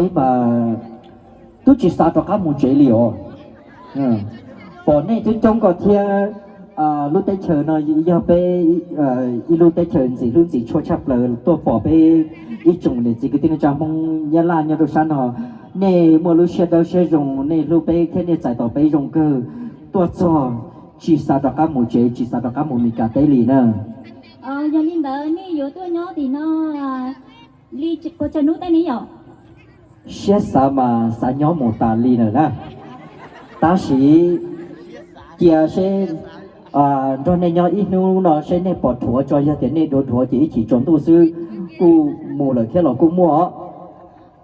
Peb mas twb tsis xav rov qab mus tsev li os. Pom nej coob coob ko thiab, lub teb chaws no yog peb ib lub teb chaws ntxim hlub ntxim tshua tshaj plaws. Tuaj pom peb ib tsoom niam txiv kwv tij neej tsa Hmoob Nyab Laj nyob rau sab no, nej muaj lub siab dawb siab zoo, nej hlub peb thiab nej txais tos peb zoo kawg. Tuaj txog tsis xav rov qab mus tsev, tsis xav rov qab mus Meskas teb li na. Yog li ntawd nej yuav tuaj nyob tim no li puas tsawg hnub tej ne yom? Siab xav mas xav nyob mus tas li lawm na. Tab sis cia seb, nrog nej nyob ib hnub no seb nej pom dhuav tso, yog tias nej dhuav dhuav ces ib chim tsaus ntuj xwb kuj mus lawm thiab los kuj muaj os.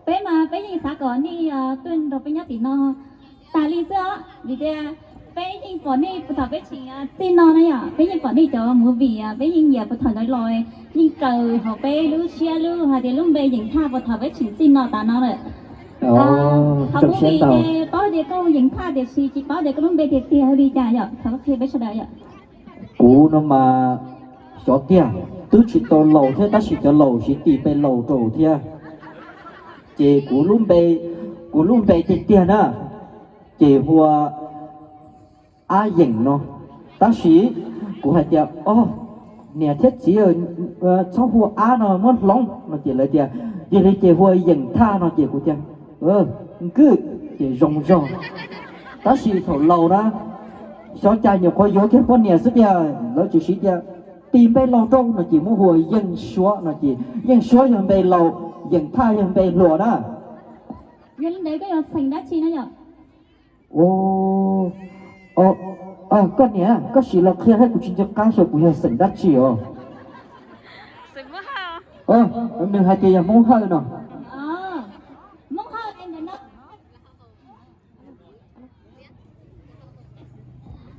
Peb mas peb yeej xav kom nej tuaj nrog peb nyob tim no tas li xwb os, vim tias peb yeej pom nej puag thaum peb tseem txij no na yom, peb yeej pom nej cov movie, peb yeej nyiam puag thaum ntawd los, yeej raws hauv peb lub siab lub hais tias lub npe Yeem Thaj puag thaum peb tseem txij no tas no lawm. Thaum movie ces paub tias koj hu Yeem Thaj tiam sis tsis paub tias koj lub npe tiag tiag hu li cas yom, thov qhia peb sawv daws yom. Kuv no mas xyov tiag, twb tsis tau laus thiab tab sis cov laus siv tis npe laus rau thiab. Ces kuv lub npe, kuv lub npe tiag tiag na, ces hu ua Ab Yeem no. Tab sis kuv hais tias, o, niam thiab txiv, txhob hu Ab no muab hloov no ces lawv tias, yog li ces hu ua Yeem Thaj no ces kuv tias, nkwj, ces zoo zog. Tab sis thaum laus na, xyov cas nyuam qhuav yuav kiag poj niam xwb tiag, lawv tseem siv tias tis npe laus rau no ces muab hu ua Yeej Suab no ces Yeej Suab yog npe laus, Yeem Thaj yog npe hluas na. Yog li ntawd koj yuav xeem dab tsi na yom? Koj niam, koj sim los qhia thiab, kuv tsis nco qab xyov kuv yog xeem dab tsi os. Nws hais tias yog Hmoob Hawj no.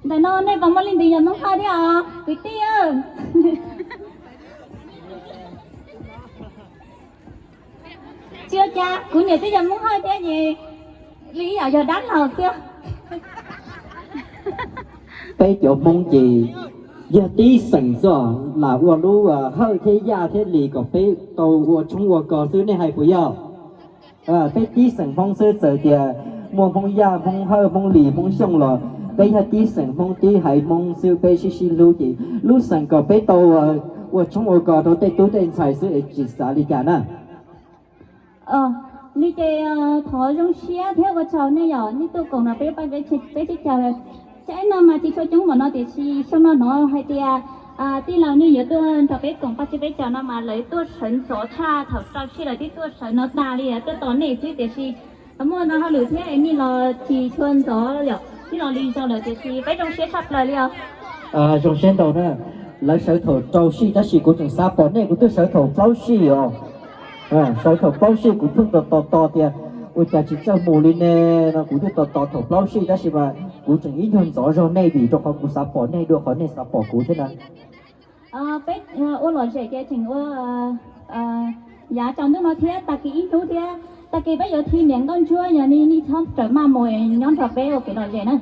Ntawm no nej puas muaj leej twg yog Hmoob Hawj thiab os kwv tij? Tsis ua cas, kuv niam twb yog Hmoob Hawj thiab ces li ib yam yog dab laug xwb. Peb cov Hmoob ces yog tib xeem xwb, lam ua lub Hawj thiab Yaj thiab Lis kom peb tau ua tshoob ua kos xwb, nej hais puas yog? Peb tib xeem Hmoob xwb, txawm tias muaj Hmoob Yaj, Hmoob Hawj, Hmoob Lis, Hmoob Xyooj los peb yog tib xeem Hmoob tib haiv Hmoob xwb, peb sib sib hlub ces lub xeem kom peb tau ua tshoob ua kos rau tej tub tej ntxhais xwb es tsis xav li cas na. Li ces thov zoo siab thiab ua tsaug nej yom, nej tuaj koom no peb pab peb teb chaws. Saib no mas tsis tshua coob npaum no tiam sis xyoo no hnov hais tias tij laug nej yuav tuaj nrog peb koom pab teb peb chaws no mas lawv tuaj sawv ntxov tshaj thaum rau siab lawv twb tuaj sawv no tag li, tuaj tos nej xwb tiam sis muaj ntau hauj lwm thiab nej los tsis tshua ntxov yom, twb los li zoo lawm tiam sis peb zoo siab tshaj plaws li os. Zoo siab ntau na, lawv sawv thaum rau siab tab sis kuv tseem xav pom nej, kuv twb sawv thaum plaub siab os. Sawv thaum plaub siab kuv pheej tos tos tos tias ua cas tsis txawj mus li ne no, kuv twb tos tos thaum plaub siab tab sis mas kuv tseem ib nyuag ntxov zog nej vim rau qhov kuv xav pom nej dua qhov nej xav pom kuv thiab na. Peb ua lom zem ces tseem ua yav tsaus ntuj no thiab tag kis ib hnub thiab, tag kis peb yuav thi niam nkauj ntsuab, yog nej txhob rawm maj mus nyob nrog peb ua kev lom zem na.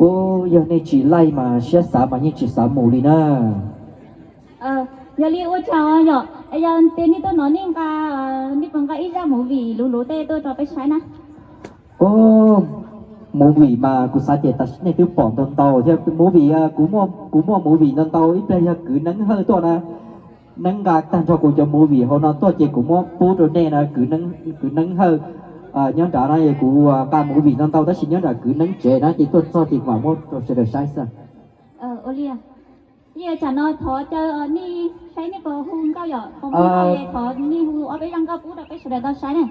Ub, yog nej tsis laij mas siab xav mas yeej tsis xav mus li na. Yog li ua tsaug yom, yog tias nej tuaj no nej nqa, nej puas nqa ib zaj movie luv luv tej tuaj rau peb saib na? Ub, movie mas kuv xav tias tam sim nej twb pom ntau ntau thiab movie, kuv muaj, kuv muaj movie ntau ntau, ib pliag yog kwv Neeb Hawj tuaj na, Neeb nqa tag nrho kuv cov movie hauv no tuaj ces kuv muab pub rau nej na, kwv Neeb Hawj nyob nrad na, kuv nqa movie ntau ntau tab sis nyob nram kwv Neeb tsev na ces tuaj txog ces mam muab rau sawv daws saib xwb. Ua li, li tsam no thov caw nej saib nej puas hu nkauj yom, thov nej hu ob peb zaj nkauj pub rau peb sawv daws tau saib na.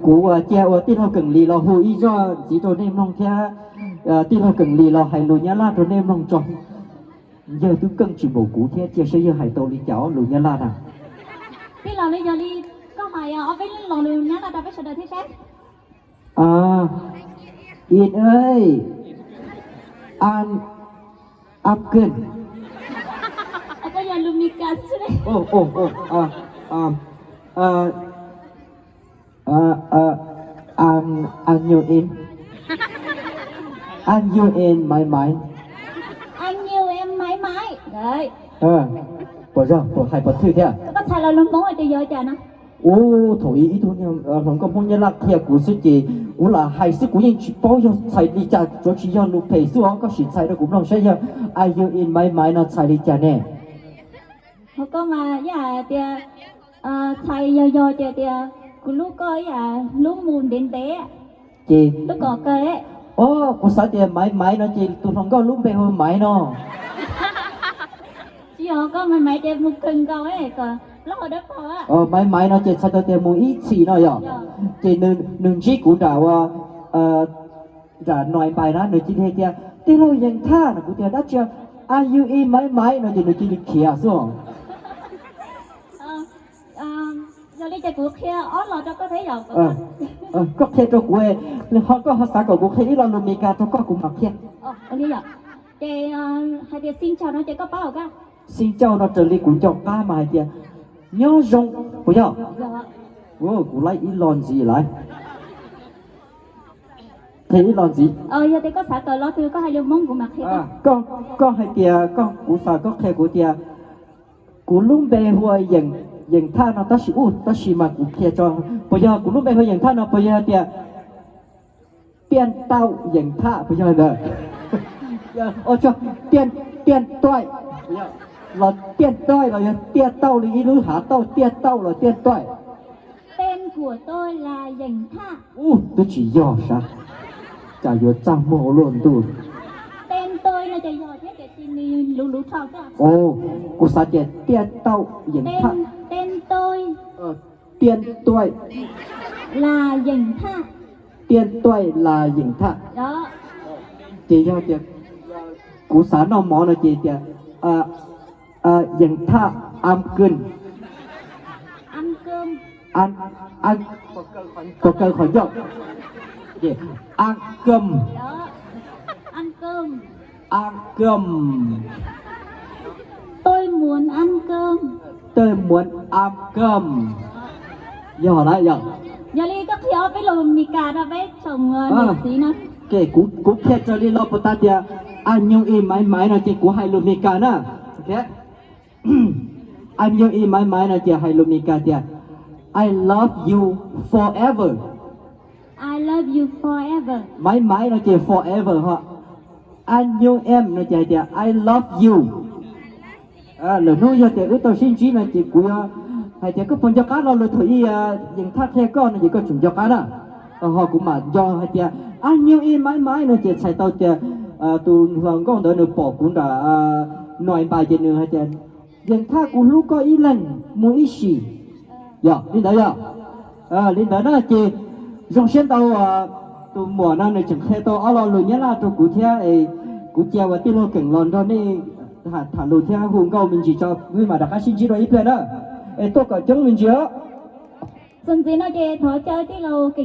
Kuv cia ua tij laug Keem Lis los hu ib zaj ntxiv rau nej mloog thiab, tij laug Keem Lis los hais lus Nyab Laj rau nej mloog tso. Yawg twb keej tsis npaum kuv thiab, cia seb yawg hais tau li cas lus Nyab Laj na. Tij laug, li yog li koj hais ob peb lo lus Nyab Laj rau peb sawv daws thiab saib. In ơi, an, apken. Koj yog lus Meskas xwb. An, an you in, an you in my mind. An you in my mind. Puas zog, puas hais puas thwj thiab? Koj txhais los lus Hmoob hais tias yog cas no? Ub, thaum ub ib tug hluas nkauj Hmoob Nyab Laj qhia kuv xwb ces kuv lam hais xwb, kuv yeej tsis paub yog txhais li cas, tsuav tsis yog lus phem xwb os. Koj sim txhais rau kuv mloog saib yog I U in my mind no txhais li cas ne. Ho koj mas ib yam tias txhais yog yog ces tias kuv hlub koj ib yam hlub mus ntev ntev. Ces, o, kuv xav tias Maiv Maiv no ces tus hluas nkauj lub npe hu Maiv no. Tsis yog, koj Maiv Maiv ces mus kawg nkaus kom plaub hau dawb paug. Maiv Maiv no ces txhais tau tias mus ib txhis no yom. Ces nws ntsib kuv nram ua, nram Nois Npais na, nws cia li hais tias tij laug Yees Thaj no, kuv tias dab tsi? I U in my mind no ces nws cia li khiav xwb os. Yog li ces kuv qhia ob los rau koj thiab yom. Koj qhia rau kuv, ho koj ho xav kom kuv qhia ib lo lus Meskas rau koj kuv mam qhia. Ces hais tias xin chào no ces koj paub os. Xin chào no raws li kuv nco qab mas hais tias nyob zoo puas yog? Kuv laib ib lo ntxiv lawm. Qhia ib lo ntxiv. Yog tias koj xav kom lo twg koj hais lus Hmoob kuv mam qhia. Koj hais tias koj, kuv xav koj qhia kuv tias kuv lub npe hu ua Yees, Yees Thaj no tab sis, ub, tab sis mas kuv qhia tso, puas yog kuv lub npe hu ua Yees Thaj no puas yog tias Tiaj Tauj Yees Thaj puas yog ntawd? Tiaj, Tiaj Tuaj los Tiaj Tuaj los yog Tiaj Tauj li ib lub hav tauj, Tiaj Tauj los Tiaj Tuaj? Tên của tôi là Yees Thaj. Ub, twb tsis yog sav, cas yuav txaj muag ua luaj ntuj. Tên tôi no ces yog thiab tiam sis nws luv luv dhau xwb. Kuv xav tias Tiaj Tauj Yees Thaj. Tên tôi, tên tôi là Yees Thaj. Tiaj Tuaj los Yees Thaj. Ces yog tias kuv xav noj mov no ces tias Yees Thaj ăn cơm. Ăn cơm. Ăn, ăn, ăn cơm. Ăn cơm. Ăn cơm. Tôi muốn ăn cơm. Tôi muốn ăn cơm. Yog lawm yog. Yog li koj qhia ob peb lus Meskas rau peb tsoom niam txiv no. Kuv qhia raws li lo puas tas tias I U in my mind no ces kuv hais lus Meskas na. I U in my mind no ces hais lus Meskas tias I love you forever. I love you forever. My mind no ces forever ho. I U M no ces hais tias I love you. Lwm hnub yog tias wb tau sib ntsib no ces kuv yuav hais tias koj puas nco qab lo lus thaum ub Yees Thaj qhia koj no ces koj tsum nco qab na. Ho kuv mam nco hais tias I U in my mind no ces txhais tau tias tus hluas nkauj ntawd nws pom kuv nram Nois Npais ces nws hais tias Yees Thaj, kuv hlub koj ib leeg mus ib sim. Yog li ntawd yog. Li ntawd na ces zoo siab ntau, tus muam no nws tseem qhia tau ob lo lus Nyab Laj rau kuv thiab es kuv cia uas tij laug Keem los nrog nej tham lus thiab hu nkauj me ntsis tso, wb mam rov qab sib ntsib dua ib pliag na. Es tuaj kom coob me ntsis os. Txuas ntxiv no ces thov caw tij laug Keem